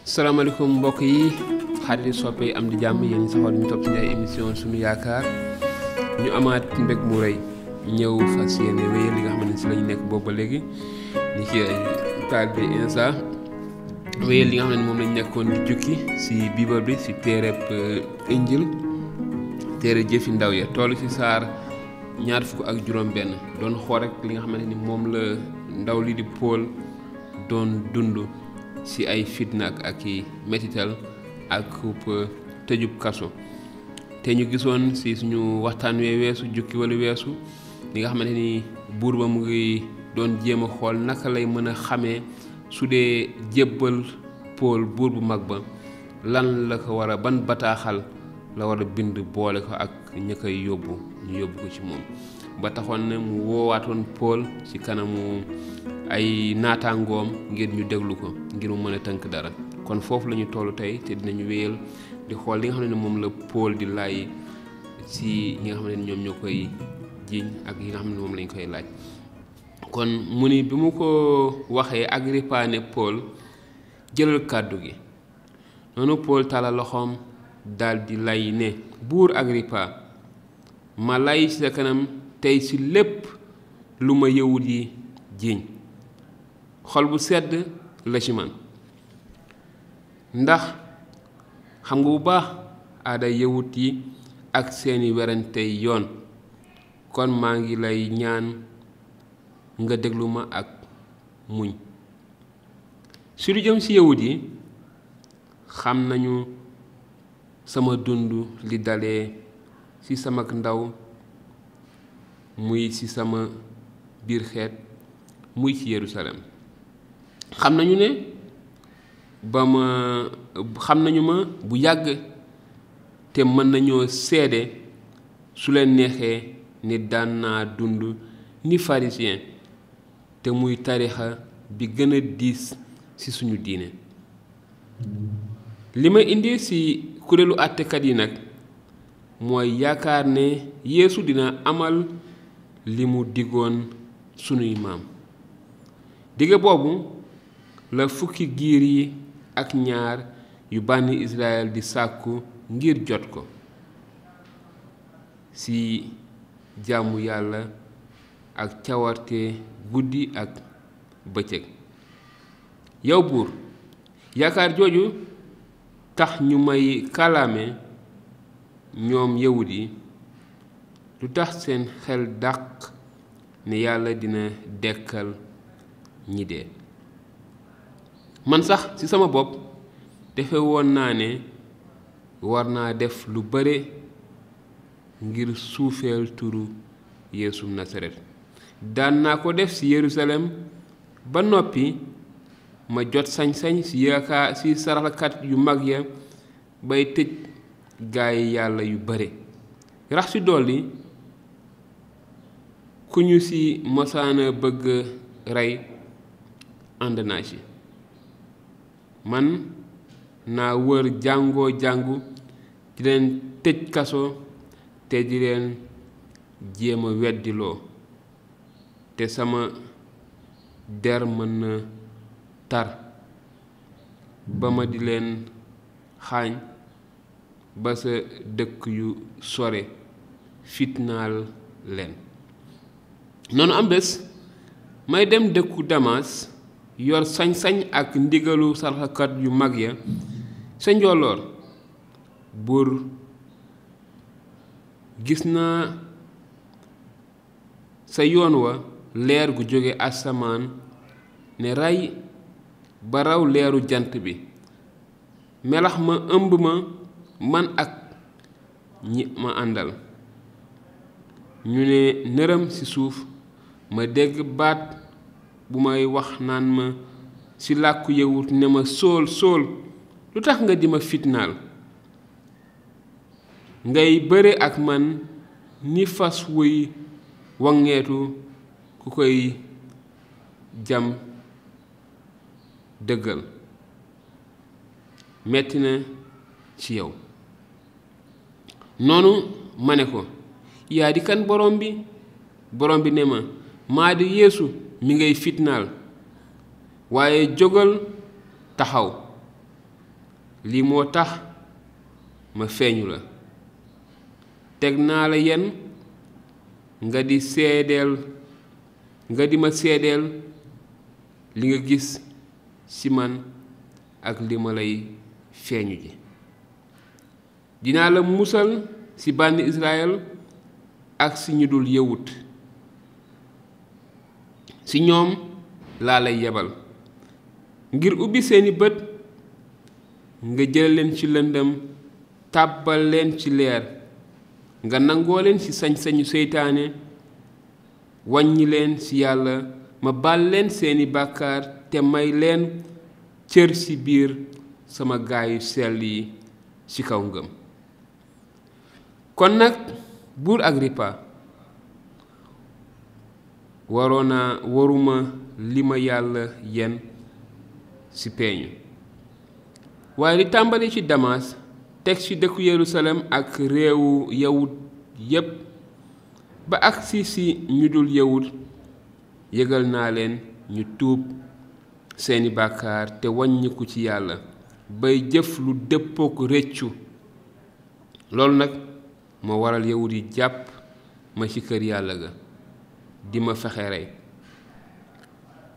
salaamaaleykum mbokk yi xarit soppe am di jàmm yéen ñi saxoon ñu topp ci ay émission suñu yaakaar ñu amaat mbég mu rëy ñëw fas yéene wéyal li nga xam ne si lañu nekk boobu ba léegi ni ci taal bi insa wéyal li nga xam ne moom lañu nekkoon di jukki si bible bi si téereb injil téere jëfi ndaw ya toll ci saar ñaar fukk ak juróom benn doon xool rek li nga xamante ni moom la ndaw li di Paul doon dund si ay fitna ak i métital ak tëjub kaso te ñu gisoon si suñu waxtaan wee weesu jukki wala weesu li nga xamante ni buur ba mu ngi doon jéem a xool naka lay mën a xamee su dee jébbal Paul buur bu mag ba lan la ko war a ban bataaxal la war a bind boole ko ak ña koy yóbbu ñu yóbbu ko ci moom ba taxoon ne mu woowaatoon Paul ci kanamu ay naataangoom ngir ñu déglu ko ngir mu mën a tënk dara kon foofu la ñu toll tey te dinañu wéyal di xool li nga xam ne moom la Paul di laaj ci ñi nga xam ne ñoom ñoo koy jiiñ ak yi nga xam ne moom lañ koy laaj kon mu ni bi mu ko waxee Agrippa ne Paul jëlal kàddu gi noonu Paul tàllal loxoom daal di lay ne buur Agrippa ma lay ci sa kanam tey ci lépp lu ma yawut yi jiiñ xol bu sedd la ci man ndax xam nga bu baax aada yawut yi ak seeni werantey yoon kon maa ngi lay ñaan nga déglu ma ak muñ su lu jëm ci yawut yi xam nañu sama dund li dalee ci sama ndaw muy ci sama biir xeet muy ci Yerusalem xam nañu ne xam nañu ma bu yàgg te mën nañoo seede su leen neexee ni daan naa dund ni pharisien te muy tarixa bi gën a diis ci suñu diine li ma indi ci kuréelu àttekat yi nag mooy yaakaar ne Yeesu dina amal li mu digoon sunuy maam dige boobu la fukki giir yi ak ñaar yu bànni Israël di sàkku ngir jot ko ci jaamu yàlla ak cawarte guddi ak bëccëg yow buur yaakaar jooju tax ñu may kalaame ñoom yawut yi lu tax seen xel dàq ne yàlla dina dekkal ñi dee man sax ci sama bopp defe woon naa ne war naa def lu bare ngir suufeel turu Yeesu Nasaret daan naa ko def ci Yerusalem ba noppi ma jot sañ-sañ ci saraxkat yu mag ya bay tëj gaay yàlla yu bare rax ci dolli ku ñu ci mosaana bëgg rey ànd naa ci man naa wër jàngoo jàngu di leen tëj kaso te di leen jéem a weddiloo te sama der mën na tar ba ma di leen xaañ ba sa dëkk yu sore fitnaal leen noonu am bés may dem dëkku Damas yor sañ-sañ ak ndigalu saraxkat yu mag ya sa njolloor buur gis naa sa yoon wa leer gu jóge asamaan ne ray ba raw leeru jant bi melax ma ëmb ma man ak ñi ma àndal ñu ne nërëm ci suuf ma dégg baat bu may wax naan ma ci làkku yawut ne ma sóol sóol lu tax nga di ma fitnaal ngay bëre ak man ni fas wuy wangeetu ku koy jam dëggal metti na ci yow noonu ma ne ko yaa di kan borom bi ne ma maa di Yeesu mi ngay fitnaal waaye jógal taxaw lii moo tax ma feeñu la teg naa la yen nga di ma seedeel li nga gis ci man ak li ma lay feeñu ji dinaa la musal ci bànni Israël ak ci ñu dul yawut ci ñoom laa lay yebal ngir ubbi seeni bët nga jël leen ci lëndëm tàbbal leen ci leer nga nangoo leen ci sañ-sañu seytaane wàññi leen ci yàlla ma baal leen seeni bàkkaar te may leen cër ci biir sama gaayu sell yi ci kaw ngëm kon nag buur Agripa waruma li ma yàlla yen ci peeñu waaye li tàmbali ci Damas teg ci dëkku Yerusalem ak réewu yawut yépp ba agsi ci ñu dul yawut yëgal naa leen ñu tuub seeni bàkkaar te wàññiku ci yàlla bay jëf lu dëppook réccu loolu nag moo waral yawut yi jàpp ma ci kër yàlla ga di ma fexe rey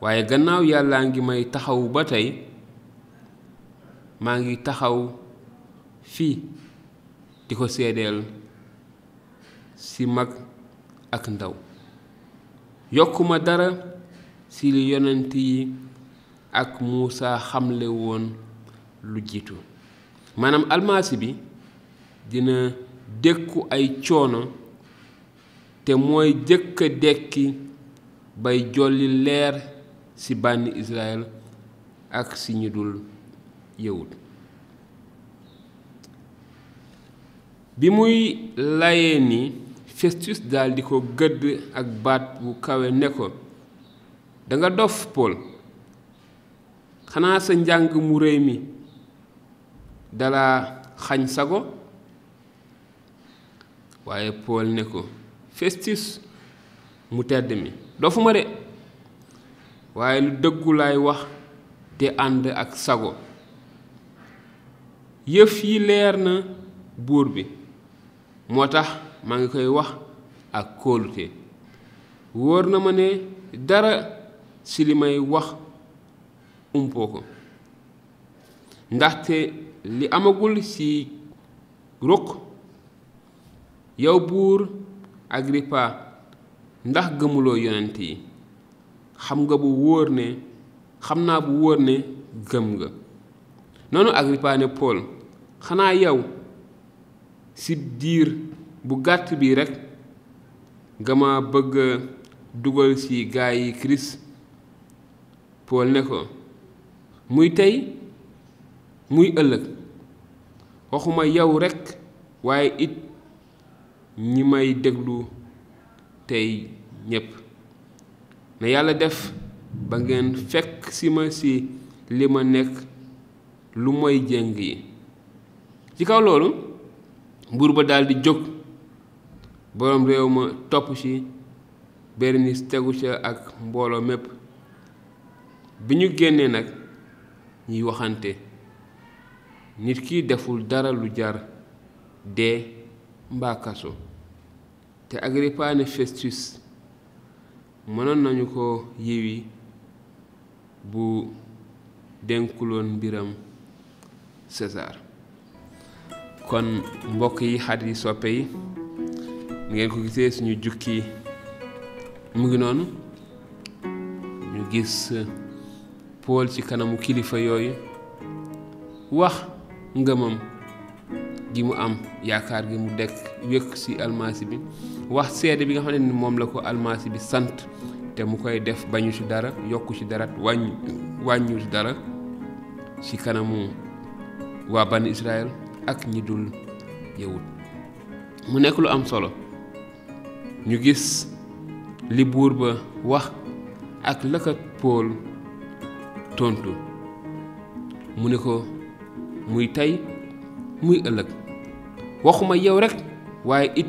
waaye gannaaw yàllaa ngi may taxaw ba tey maa ngi taxaw fii di ko seedeel ci mag ak ndaw yokkuma dara ci li yonent yi ak Muusa xamle woon lu jiitu maanaam almasi bi dina dékku ay coono te mooy jëkk a dekki bay jolli leer ci bànni Israël ak ci ñu dul yawut bi muy layee ni Festus daldi ko gëdd ak baat bu kawe ne ko danga dof Pool xanaa sa njàng mu réy mi dala xañ sago waaye Pool ne ko Festus mu tedd mi dofuma de waaye lu dëggu laay wax te ànd ak sago yëf yi leer na buur bi moo tax maa ngi koy wax ak kóolute wóor na ma ne dara ci li may wax umpoo ko ndaxte li amagul ci ruq yow buur Agripa ndax gëmuloo yonent yi xam naa bu wóor ne gëm nga noonu Agripa ne Pool xanaa yow ci diir bu gàtt bi rekk nga ma bëgg dugal ci gaay yi Kirist Pool ne ko muy tey muy ëllëg waxuma yow rekk waaye it ñi may déglu tey ñépp na yàlla def ba ngeen fekk si ma ci li ma nekk lu moy jéng yi ci kaw loolu buur ba daldi jóg boroom réew ma topp ci Bérénice tegu ca ak mbooloo mépp bi ñu génnee nag ñuy waxante nit ki deful dara lu jar dee mbaa kaso te Agripa ne Festus mënoon nañu ko yiwi bu dénkuloon mbiram César kon mbokk yi xarit yi soppe yi ngeen ko gisee suñu jukki mu ngi noonu ñu gis Pool ci kanamu kilifa yooyu wax ngëmam gi mu am yaakaar gi mu dekk wékk ci almasi bi wax seede bi nga xam ne moom la ko almasi bi sant te mu koy def bañu ci dara yokku ci dara wàññu ci dara ci kanamu waa bani Israël ak ñi dul yawut mu nekk lu am solo ñu gis li buur ba wax ak la ko Pool tontu mu ne ko muy tey muy ëllëg waxuma yow rekk waaye it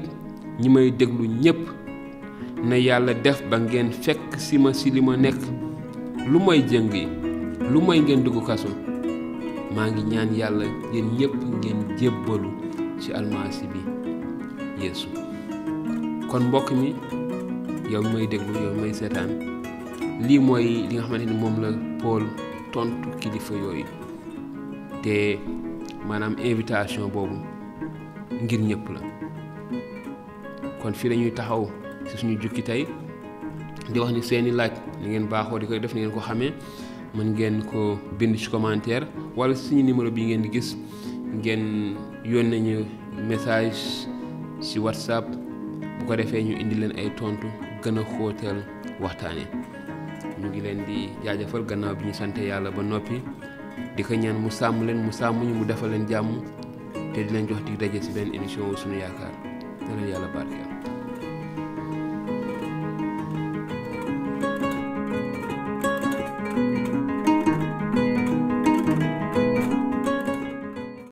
ñi may déglu ñépp na yàlla def ba ngeen fekk si ma ci li ma nekk lu may jëng yi lu may ngeen dugg kaso maa ngi ñaan yàlla yéen ñëpp ngeen jébbalu ci almasi bi Yeesu. kon mbokk mi yow may déglu yow may seetaan lii mooy li nga xamante ni moom la Paul tontu kilifa yooyu te maanaam invitation boobu ngir ñëpp la. kon fii lañuy taxaw ci suñu jukki tey di wax ni seeni laaj ni ngeen baaxoo di koy def ni ngeen ko xamee mën ngeen ko bind ci commentaire wala suñu numéro bi ngeen di gis ngeen yónnee ñu message ci WhatsApp bu ko defee ñu indi leen ay tontu gën a xóotal waxtaane ñu ngi leen di jaajëfal gannaaw bi ñu sante yàlla ba noppi di ko ñaan mu sàmm leen mu sàmm ñu mu defal leen jàmm te di leen jox dig daje ci benn émission suñu yaakaar na leen yàlla barkeel.